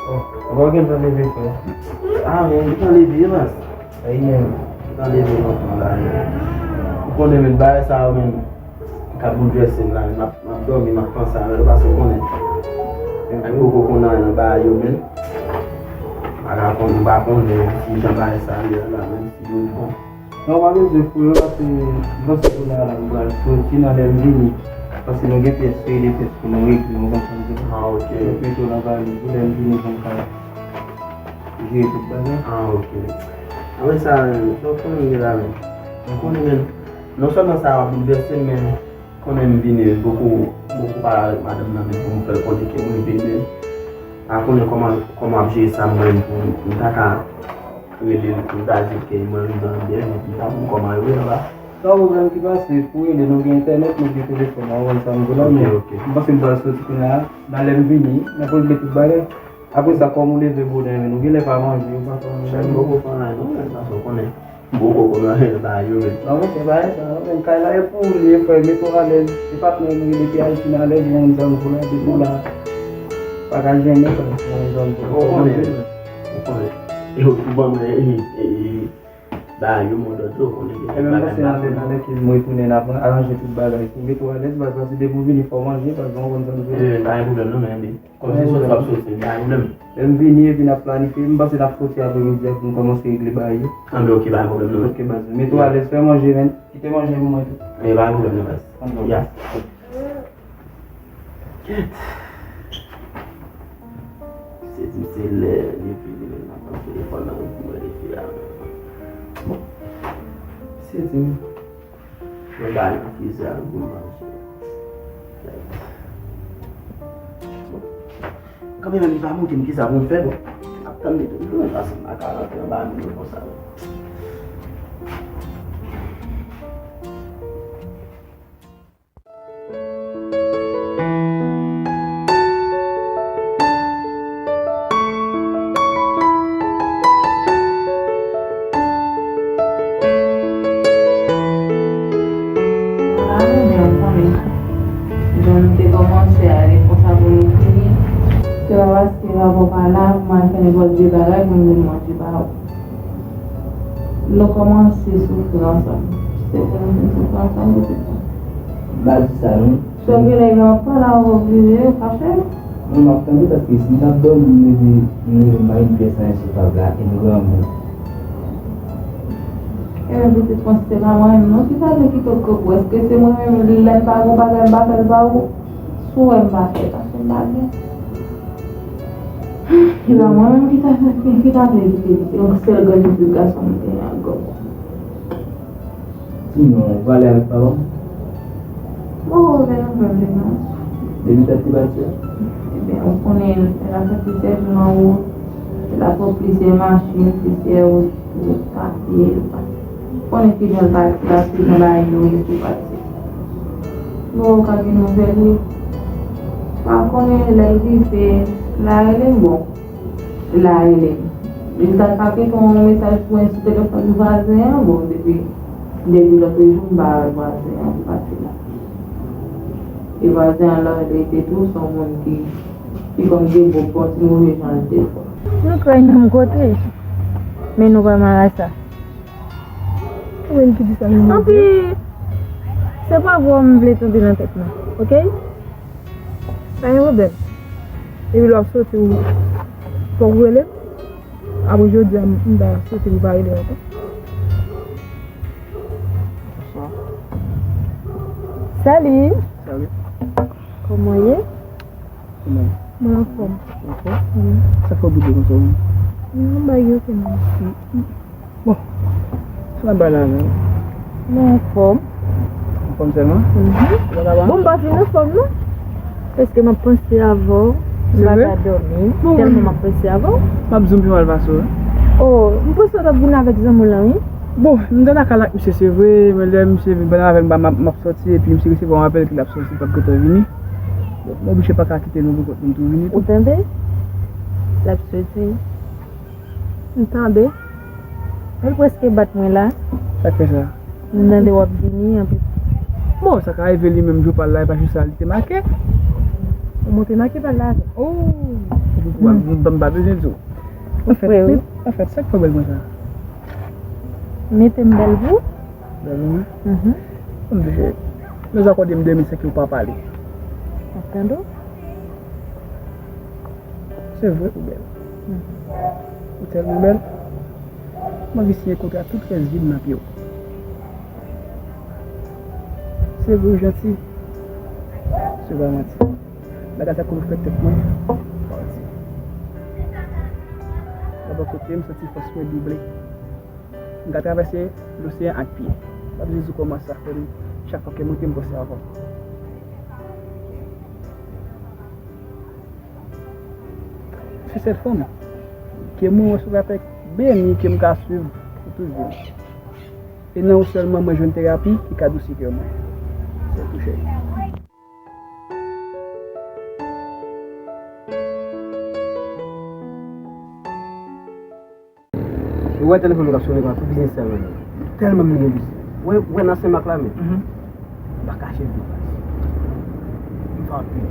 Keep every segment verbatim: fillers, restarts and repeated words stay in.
Ou pa gen tan leve, frè? Ah, men, ou tan leve, baz. Ay, men. Ou tan leve, non, la, men. Ou konnen, men, bagay sa yo, men, k ap boulvèse m la, men, m ap, m ap dòmi, m ap panse avè l, paske ou konnen. Ay, poko konn anyen nan bagay yo, men. M pa ka konn, m pa konnen si jan bagay sa ye la, men, si yo bon. Non, pa bezwen fouye, paske m panse kounye a la m pral soti nan lè m vini. Paske nou gen pyès, seri de pyès pou nou regle, nou konprann se sa. Ah, ok. Mwen plito nan valiz ou, lè m vini pou m ka jere tout bagay. Ah, ok. Apre sa, sa w konnen gen la menm. Ou konnen menm, non sèlman sa ap boulvèse m, men konnen m vini, m poko, m poko pale avèk madanm nan menm pou m fè l konnen ke mwen vini. Pa konnen kòman, kòman ap jere sa mwen pou m ta ka rele l pou l ta di ke mwen rive andedan, epi m ta konn kòman yo ye anba. Pa pwoblèm ki pase, pou rele, nou gen entènèt, nou gen telefòn, ou konprann sa m di w la, men m panse m pral soti kounye a, nan lè m vini, n ap regle tout bagay. Apre sa, kòm ou leve bonè, men nou genlè pa manje, ou pa fè anyen. Chak mwen poko fè anyen, non, men sa, sa w konnen. M poko konn anyen nan bagay yo, men. Non, monchè, bagay sa, non, men kay la, e pou ou li ye, frè, mete w alèz, e patnè m rele depi Ayiti, nan alèz, ou konprann sa m di w la, depi w la, pa ka jennen, frè, ou konprann sa m di w la. Ou konnen, ou konnen. E ou ban mwen, e, e, e, Ba yo modòd yo, konnen gen bagay m pa konnen. Ebyen, m panse nan lè, nan lè ke m retounen, n ap aranje tout bagay. Pou mete w alèz, baz, paske depi w vini, fò w manje, baz, ou konn sa m vle di. Ebyen, pa gen pwoblèm non, men, men. Kòm se sot w ap soti, pa gen pwoblèm. Lè m vini, epi n ap planifye, m panse n ap soti apremidi a pou n kòmanse regle bagay yo. Anben, ok, pa gen pwoblèm non, men. Ok, baz, mete w alèz, fè manje, men. Kite manje pou mwen tou. Ebyen, pa gen pwoblèm non, baz. Anben, ok. Ya. Kèt. Misye di m se lè li vini menm nan pran telefòn nan pou mwen li fè a menm. Bon. Misye di m mwen ba l nan frizè a pou l manje. Kèt. Bon. Kanmenm li pa montre m kisa pou m fè, bon. M ap tann li tou, tou, men pase m pa ka rantre anba men yo konsa. Jan nou te kòmanse a, e konsa pou nou fini. Se pa paske papa w pa la, pou m al fè nenpòt vye bagay, pou m vin manje pa w. Nou kòmanse soufri ansanm. Se pou nou fin soufri ansanm pou tout tan. M pa di sa non. Sòt gen nèg yo ap pale avè w, vire, ou fache? Non, m ap tande paske si m t ap dòmi, m leve, m leve, m pa gen pyès anyen sou tab la, e m grangou. Ebyen, pitit mwen, se pa mwen menm non ki ta vle kite w krepou. Èske se mwen menm, lè m pa gen bagay, m pa fè l pa ou? Si w wè m pa fè, paske m pa gen. Se pa mwen menm ki ta, ki, ki ta vle kite li. Se yon sèl grenn pitit gason m genyen ak granmoun. Sinon, ou pale avèk papa w? Bon, ou gen yon pwoblèm non. Depi tèt li pati a? Ebyen, ou konnen, l ap fè plizyè jou nan wout, l ap pran plizyè machin, plizyè wout, wout papye, l pa konnen kijan l pati la, kijan bagay yo ye pou pati. Bon, ou ka gen nouvèl li. Pa konnen lè l rive, l a rele m, bon. L a rele m. Li ta ka kite yon mesaj pou mwen sou telefòn vwazen an, bon, depi, depi lòt jou, m pa wè vwazen an, li pati la. E vwazen an la, li te tou, se yon moun ki, ki konn gen bon, bon ti move jan l te fò. Nou krèy nan kote, men nou pa marasa. Ou menm ki di sa menm. Anpi, se pa vwa m vle tande nan tèt mwen, ok? Pa gen pwoblèm. Epi lè w ap soti, ou, fòk ou rele m. Apre jodi a, m, m ta soti pou pa rele ankò. Bonswa. Salut. Salut. Kòman w ye? Kòman w ye? Mwen anfòm. Anfòm? Wi. Sa fè w boude konsa w menm? Non, bagay yo fè mal. Bon, sa bay la menm. Mwen anfòm. Anfòm sèlman? Mhm. Bon, m pa fin anfòm non. Paske m ap panse avè w. M pa ka dòmi. Tèlman m ap panse avè w. M ap di w pi mal pase w wi. Oh, m panse w t ap vin avèk zanmi w lan wi. Bon, m te nan kay la ak misye se vre, men lè misye vin pale avè m, m ap soti, epi misye resevwa yon apèl ke l ap soti, l p ap gentan vini. Donk, m oblije pa ka kite nou pou kont nou tou vini tou. Ou tande? L ap soti. M tande. Li prèske bat mwen la. Sa k fè sa? M tande w ap vini, anpi. Bon, sa ka rive li menm, jou pa l la, e pa jou sa li te make. Ou monte make pa l la avè m. Oh! Epi Ou pa, m pa bezwen di w. Anfèt, anfèt, sa k fè w bèl konsa? Mete m bèl pou ou. Bèl pou mwen? Mhm. Ann di, nou akòde m de minit san ke w pa pale. M ap tande w. Se vre ou bèl. Mhm. Ou tèlman bèl. M anvi siyen kontra tout rès vi m nan pye w. Se vre ou janti. Se pa manti. Bagay sa konn fè tèt mwen pati. Nan bò kote m santi fòs mwen double. M ka travèse loseyan ak pye. M pa bezwen di w kòman sa fè m chak fwa ke m monte m panse avè w. Se sèl fanm ke mwen wè sou latè beni ke m ka swiv pou tout vi m. E nan ou sèlman mwen jwenn terapi ki ka dousi kè mwen. Sèl ou cheri. Ou wè telefòn mwen k ap sone kòm tout biznis sèlman. Tèlman m gen biznis. Ou wè, ou wè nan Senmak la menm. Mhm. M pa kache vre. M fè anpil.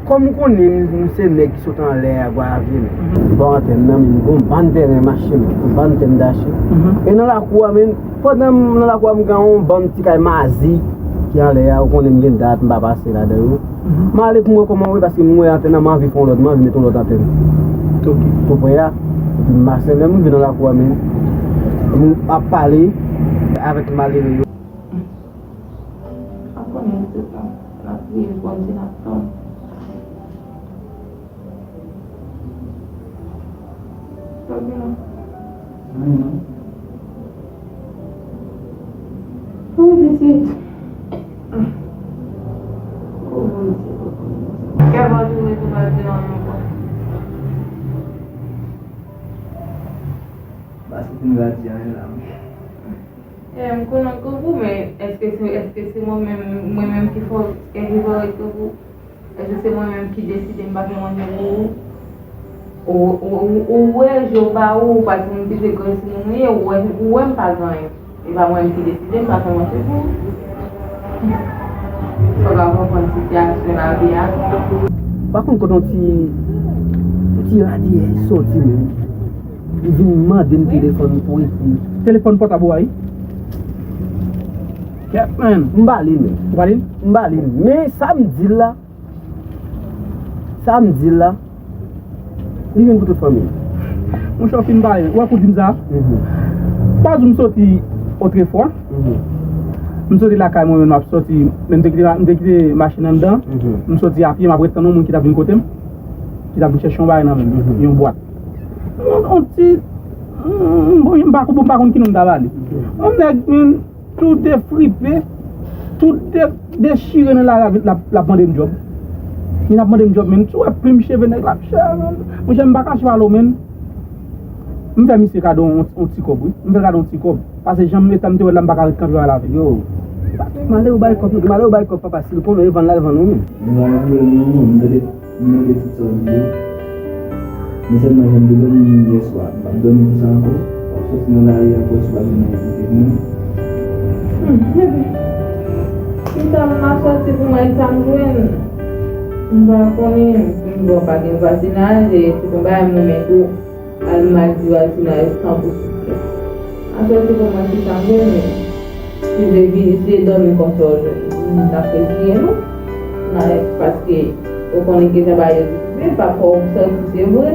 Kòm ou konnen m, m se nèg ki sot anlè a, Gwayav ye menm. Mhm. M pa antre nan men m gon bann tèren m achte menm, gon bann tè m t achte. Mhm. E nan lakou a menm, pandan m nan lakou a m gen yon bann ti kay mazi ki anlè a, ou konnen m gen dat m pa pase ladan yo. Mhm. M ale pou m wè kòman w ye, paske m wè antèn nan, m anvi fè yon lòt, m anvi met yon lòt antèn. Ok. Tou prè a. Epi m pase, lè m rive nan lakou a menm, m ap pale avèk malere yo. Ap konnen tout tan. N ap priye Bondye, n ap tann. Sa w gen la? Anyen non. Wi, pitit. O Bondye, papa. Kè pa tou rete pa di anyen ankò. Ba se pou nou la di anyen la, wi. E, m konnen k gou, men èske se, èske se mwen menm, mwen menm ki fò, ki fò ret k gou? Èske se mwen menm ki deside m pa fè manje pou ou? Ou, ou, ou, ou wè je w pa ou, ou pa timoun ki te gran timoun ou ye, ou wè, ou wè m pa gen anyen. E pa mwen menm ki deside m pa fè manje pou ou. Fò w ka konprann sitiyasyon lavi a. Pa konn kote yon ti, yon ti radiyè soti menm. Li vin mande m telefòn pou ekri. Telefòn pòtab ou a wi. Kèt, man. M pa li l menm. Ou pa li l? M pa li l. Men sa m di l la, sa m di l la, li vin pou tout fanmi l. Monchè, w fin pale. Ou wè kou di m sa? Mhm. Pa di m soti otrefwa. Mhm. M soti lakay mwen menm, m ap soti, men m te kite, m te kite machin anndan. Mhm. M soti apye, m ap ret tann yon moun ki t ap vin kote m, ki t ap vin chèche yon bagay nan men m, mhm, yon bwat. Yon, yon ti, m, m, bon, m pa, m pa konn ki non m ta ba li. Mhm. Yon nèg, men, tou defripe, tou de-, dechire nan lari a, l ap, l ap mande m djòb. Li ap mande m djòb, men si w wè plim cheve nèg la, chè, men, monchè, m pa kache pale w, men. M fè misye kado yon, yon ti kòb, wi. M fè l kado yon ti kòb. Paske jan m, eta m te wè l la, m pa ka ret kanpe pale avè l. Yo, malere bay kòb, malere bay kòb, papa, si l konnen, l vann la, l vann ou menm. M la, m la, m la, m la. M mande tout sa m ye. Men sèlman jan m te dòmi yè swa, m p ap dòmi konsa ankò. W ap soti nan lari a, pou w pa jwenn anyen pou te mwen. Hmm, bebe. Chita m ap soti pou m wè sa m jwenn. M pa konnen, m bò pa gen vwazinaj, e se konn bagay m renmen tou. Al mal di vwazinaj, tanpri souple. Answè se kòman ki sa m renmen. Si w te vini, si w te dòmi konsa w jwenn, m t ap reziye nou. Nan, paske ou konnen ke sa bagay yo difisil, pafwa w sòti, se vre.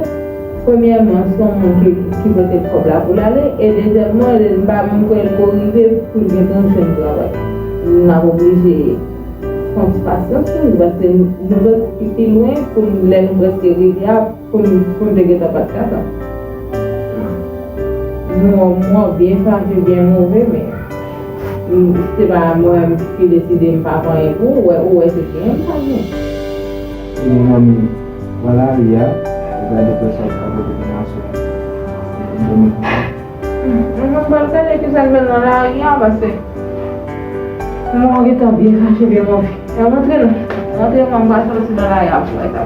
Premyèman, se yon moun ki, ki pote kòb la pou l ale, e dezyèmman, m pa menm kwè l ko rive pou l gen tan jwenn travay. N ap oblije pran ti pasyans nou, paske nou sòti pi, pi lwen pou n, lè nou prèske rive a, pou m, pou m te gentan pati ata. Mwen, mwen byen fache, byen move, men, m, se pa mwen ki deside m pa fè anyen pou ou, ou wè, ou wè se genyen m pa genyen. E mwen menm, pran lari a, ou gade pou sa ou ka pote pou m aswè. Ou bon men konsa. Mwen pral gade kisa l fè nan lari a, paske mwen gentan byen fache, byen move. Ann rantre non. Rantre, mwen pral soti nan lari a pou wè sa.